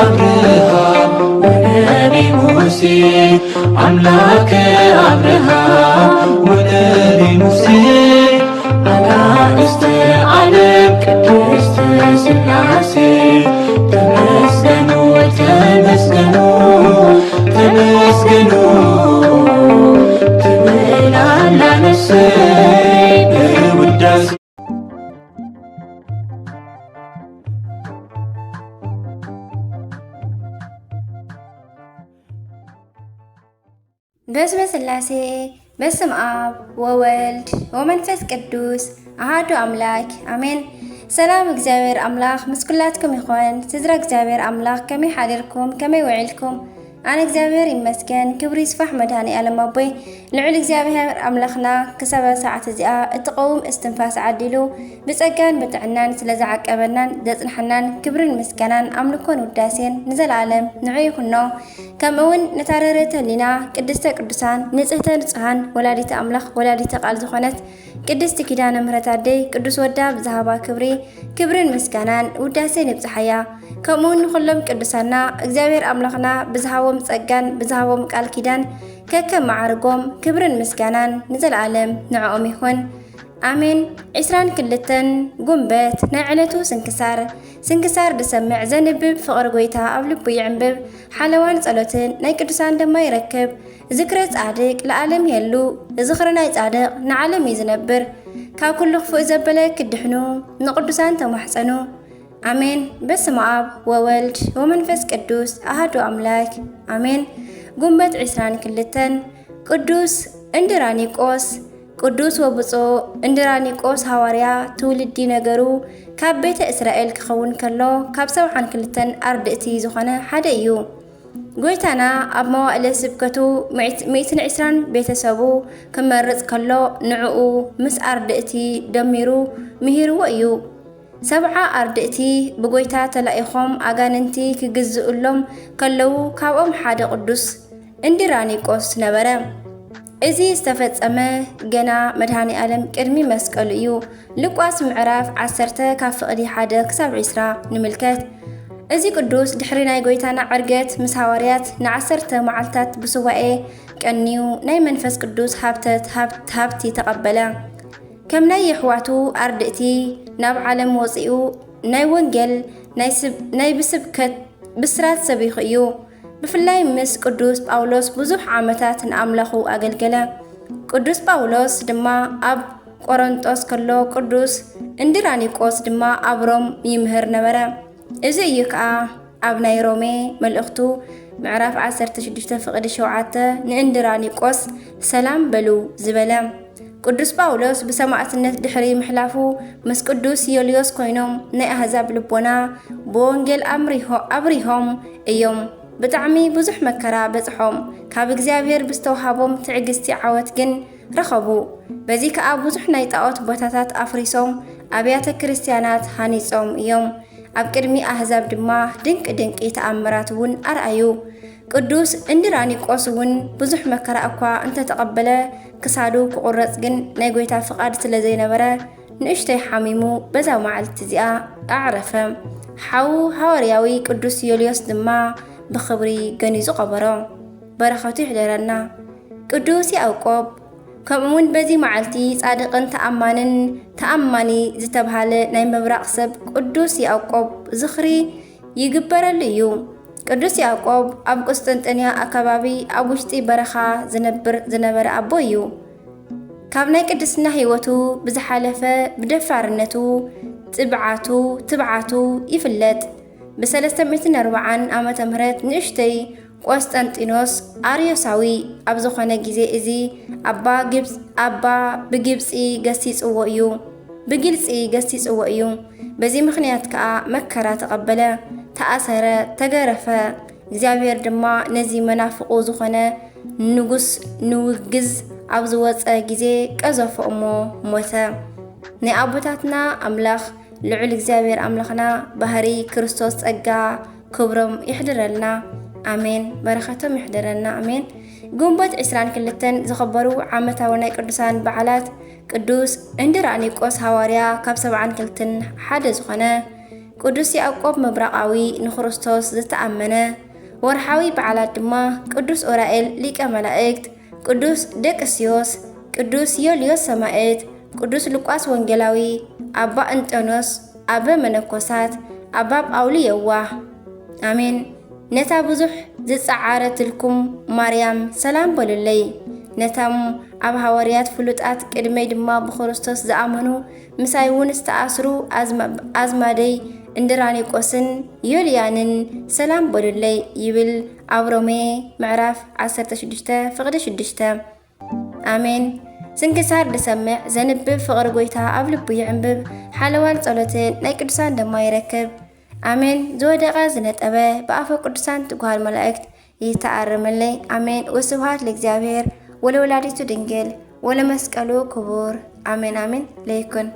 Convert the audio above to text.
አብርሃም ወነቢ ሙሴ፣ አምላከ አብርሃም ወነቢ ሙሴ፣ አጋእዝተ ዓለም ቅድስት ሥላሴ፣ ተመስገኑ፣ ተመስገኑ፣ ተመስገኑ ትብል ኣላ ነፍሰይ በውዳሴ። በስመ ሥላሴ፣ በስም አብ ወወልድ ወመንፈስ ቅዱስ አሃዱ አምላክ አሜን። ሰላም እግዚኣብሔር አምላክ ምስ ኩላትኩም ይኾን። ስድራ እግዚኣብሔር አምላክ ከመይ ሓዲርኩም? ከመይ ውዒልኩም? ኣነ እግዚኣብሔር ይመስገን፣ ክብሪ ይስፋሕ መድኃኔ ዓለም ኣቦይ። ልዑል እግዚኣብሔር ኣምላኽና ክሳብ ሰዓት እዚኣ እትቐውም እስትንፋስ ዓዲሉ ብጸጋን ብጥዕናን ስለ ዝዓቀበናን ዘጽንሐናን ክብርን ምስጋናን ኣምልኮን ውዳሴን ንዘለዓለም ንዑ ይኹኖ። ከምኡ እውን ነታ ርህርህተ ህሊና ቅድስተ ቅዱሳን ንጽህተ ንጹሃን ወላዲተ ኣምላኽ ወላዲተ ቃል ዝኾነት ቅድስቲ ኪዳነ ምሕረት ኣደይ ቅዱስ ወዳ ብዝሃባ ክብሪ ክብርን ምስጋናን ውዳሴን ይብጽሓያ። ከምኡ እውን ንኹሎም ቅዱሳና እግዚኣብሔር ኣምላኽና ብዝሃቦም ጸጋን ብዝሃቦም ቃል ኪዳን ከከም መዓርጎም ክብርን ምስጋናን ንዘለዓለም ንዕኦም ይኹን። ኣሜን። ዕስራን ክልተን ጉንበት ናይ ዕለቱ ስንክሳር። ስንክሳር ዝሰምዕ ዘንብብ ፍቕሪ ጎይታ ኣብ ልቡ ይዕንብብ። ሓለዋን ጸሎትን ናይ ቅዱሳን ድማ ይረክብ። ዝክረ ጻድቅ ለዓለም የሉ። ዝኽሪ ናይ ጻድቅ ንዓለም እዩ ዝነብር። ካብ ኩሉ ክፉእ ዘበለ ክድሕኑ ንቅዱሳን ተማሕጸኑ። ኣሜን። በስመ ኣብ ወወልድ ወመንፈስ ቅዱስ ኣሃዱ ኣምላክ ኣሜን። ጉንበት ዕስራን ክልተን ቅዱስ እንድራኒቆስ። ቅዱስ ወብፁዕ እንድራኒቆስ ሃዋርያ ትውልዲ ነገሩ ካብ ቤተ እስራኤል ክኸውን ከሎ ካብ ሰብዓን ክልተን ኣርድእቲ ዝኾነ ሓደ እዩ። ጎይታና ኣብ መዋእለ ስብከቱ ሚእትን ዕስራን ቤተሰቡ ክመርጽ ከሎ ንዕኡ ምስ ኣርድእቲ ደሚሩ ምሂርዎ እዩ። ሰብዓ ኣርድእቲ ብጎይታ ተላኢኾም ኣጋንንቲ ክግዝኡሎም ከለዉ ካብኦም ሓደ ቅዱስ እንድራኒቆስ ነበረ። እዚ ዝተፈጸመ ገና መድኃኔ ዓለም ቅድሚ መስቀሉ እዩ። ሉቃስ ምዕራፍ ዓሰርተ ካብ ፍቕዲ ሓደ ክሳብ ዕስራ ንምልከት። እዚ ቅዱስ ድሕሪ ናይ ጎይታና ዕርገት ምስ ሃዋርያት ንዓሰርተ መዓልታት ብሱባኤ ቀንዩ ናይ መንፈስ ቅዱስ ሃብተት ሃብት ሃብቲ ተቐበለ። ከም ናይ የሕዋቱ ኣርድእቲ ናብ ዓለም ወጺኡ ናይ ወንጌል ናይ ስብ ናይ ብስብከት ብስራት ሰቢኹ እዩ። ብፍላይ ምስ ቅዱስ ጳውሎስ ብዙሕ ዓመታት ንኣምላኹ ኣገልገለ። ቅዱስ ጳውሎስ ድማ ኣብ ቆሮንጦስ ከሎ ቅዱስ እንድራኒቆስ ድማ ኣብ ሮም ይምህር ነበረ። እዚ እዩ ከኣ ኣብ ናይ ሮሜ መልእኽቱ ምዕራፍ ዓሰርተ ሽዱሽተ ፍቕዲ ሸውዓተ ንእንድራኒቆስ ሰላም በሉ ዝበለ። ቅዱስ ጳውሎስ ብሰማዕትነት ድሕሪ ምሕላፉ ምስ ቅዱስ ዮልዮስ ኮይኖም ናይ ኣህዛብ ልቦና ብወንጌል ኣምሪሆ ኣብሪሆም እዮም። ብጣዕሚ ብዙሕ መከራ በጽሖም። ካብ እግዚኣብሔር ብዝተውሃቦም ትዕግስቲ ዓወት ግን ረኸቡ። በዚ ከኣ ብዙሕ ናይ ጣዖት ቦታታት ኣፍሪሶም ኣብያተ ክርስቲያናት ሃኒጾም እዮም። ኣብ ቅድሚ ኣህዛብ ድማ ድንቂ ድንቂ ተኣምራት እውን ኣርኣዩ። ቅዱስ እንድራኒቆስ እውን ብዙሕ መከራ እኳ እንተተቐበለ ክሳዱ ክቑረጽ ግን ናይ ጎይታ ፍቓድ ስለ ዘይነበረ ንእሽተይ ሓሚሙ በዛ መዓልቲ እዚኣ ኣዕረፈ። ሓዉ ሃዋርያዊ ቅዱስ ዮልዮስ ድማ ብኽብሪ ገኒዙ ቀበሮ። በረኸቱ ይሕደረና። ቅዱስ ያዕቆብ ከምኡ እውን በዚ መዓልቲ ጻድቕን ተኣማንን ተኣማኒ ዝተብሃለ ናይ ምብራቕ ሰብ ቅዱስ ያዕቆብ ዝኽሪ ይግበረሉ እዩ። ቅዱስ ያዕቆብ ኣብ ቁስጥንጥንያ ኣከባቢ ኣብ ውሽጢ በረኻ ዝነብር ዝነበረ ኣቦ እዩ። ካብ ናይ ቅድስና ህይወቱ ብዝሓለፈ ብደፋርነቱ፣ ጽብዓቱ፣ ትብዓቱ ይፍለጥ። ብ340 ዓመተ ምህረት ንእሽተይ ቆስጠንጢኖስ ኣርዮሳዊ ኣብ ዝኾነ ግዜ እዚ ኣባ ግብጽ-፣ ኣባ ብግብጺ ገሲጽዎ እዩ፣ ብግልጺ ገሲጽዎ እዩ። በዚ ምኽንያት ከኣ መከራ ተቐበለ፣ ተኣሰረ፣ ተገረፈ። እግዚኣብሔር ድማ ነዚ መናፍቑ ዝኾነ ንጉስ ንውግዝ ኣብ ዝወጸ ግዜ ቀዘፎ እሞ ሞተ። ናይ ኣቦታትና ኣምላኽ ልዑል እግዚኣብሔር ኣምላኽና ባህሪ ክርስቶስ ጸጋ ክብሮም ይሕድረልና። ኣሜን። በረኸቶም ይሕደረልና። ኣሜን። ግንቦት ዕስራን ክልተን ዝኸበሩ ዓመታዊ ናይ ቅዱሳን በዓላት ቅዱስ እንድራኒቆስ ሃዋርያ ካብ ሰብዓን ክልተን ሓደ ዝኾነ፣ ቅዱስ ያዕቆብ ምብራቓዊ ንክርስቶስ ዝተኣመነ። ወርሓዊ በዓላት ድማ ቅዱስ ኡራኤል ሊቀ መላእክት፣ ቅዱስ ደቅስዮስ፣ ቅዱስ ዮልዮስ ሰማዕት፣ ቅዱስ ሉቃስ ወንጌላዊ፣ ኣባ እንጦንዮስ፣ ኣበ መነኮሳት፣ ኣባ ጳውሊ የዋህ። ኣሜን። ነታ ብዙሕ ዝጸዓረትልኩም ማርያም ሰላም በሉለይ። ነቶም ኣብ ሃዋርያት ፍሉጣት ቅድመይ ድማ ብክርስቶስ ዝኣመኑ ምሳይ እውን ዝተኣስሩ ኣዝማ-፣ ኣዝማደይ እንድራኒቆስን ዮልያንን ሰላም በሉለይ ይብል ኣብ ሮሜ ምዕራፍ ዓሰርተ ሽዱሽተ ፍቕዲ ሽዱሽተ። ኣሜን። ስንክሳር ዝሰምዕ ዘንብብ ፍቕሪ ጎይታ ኣብ ልቡ ይዕንብብ፣ ሓለዋን ጸሎትን ናይ ቅዱሳን ድማ ይረክብ። ኣሜን። ዝወደቐ ዝነጠበ ብኣፈ ቅዱሳን ትጉሃን መላእክት ይተኣረመለይ። ኣሜን። ወስብሃት ለእግዚኣብሔር ወለወላዲቱ ድንግል ወለመስቀሉ ክቡር። ኣሜን ኣሜን። ለይኩን